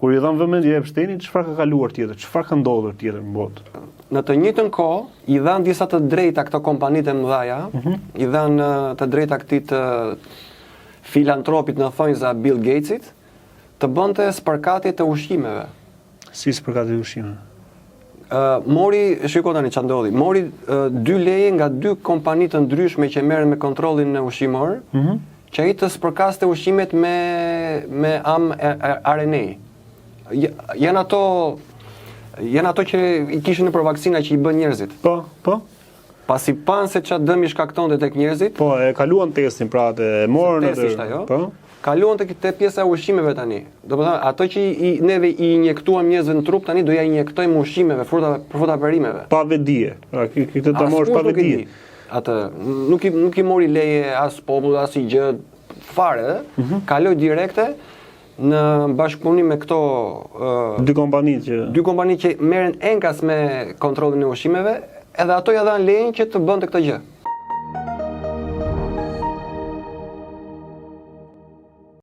Kur i dhanë vëmendje Epsteinit, çfarë ka kaluar tjetër? Çfarë ka ndodhur tjetër në botë? Në të njëjtën kohë, i dhanë disa të drejta këto kompanitë e mëdha, mm -hmm. i dhanë të drejta këtij të filantropit në thonjza Bill Gatesit, të bënte spërkatje të ushqimeve. Si spërkatje të ushqimeve? Uh, mori, shiko tani ça ndodhi, mori uh, dy leje nga dy kompani të ndryshme që merren me kontrollin ushqimor, mm -hmm. Që ai të spërkaste ushqimet me me mRNA. Janë ato janë ato që i kishin nëpër vaksina që i bën njerëzit. Po, po. Pasi panë se ça dëmi shkaktonte tek njerëzit. Po, e kaluan testin pra atë, e morën atë. Testi ishte ajo. Po. Kaluan tek te pjesa e ushqimeve tani. Domethënë, ato që i, neve i injektuam njerëzve në trup tani do ja injektojmë ushqimeve, frutave, fruta perimeve. Pa vetëdije. Pra, këtë ta marrësh pa vetëdije. Atë nuk i nuk i mori leje as populli as i gjë fare, ëh. Mm -hmm. Kaloi direkte në bashkëpunim me këto uh, dy kompani që dy kompani që merren enkas me kontrollin e ushqimeve, edhe ato ja dhanë lejen që të bënte këtë gjë.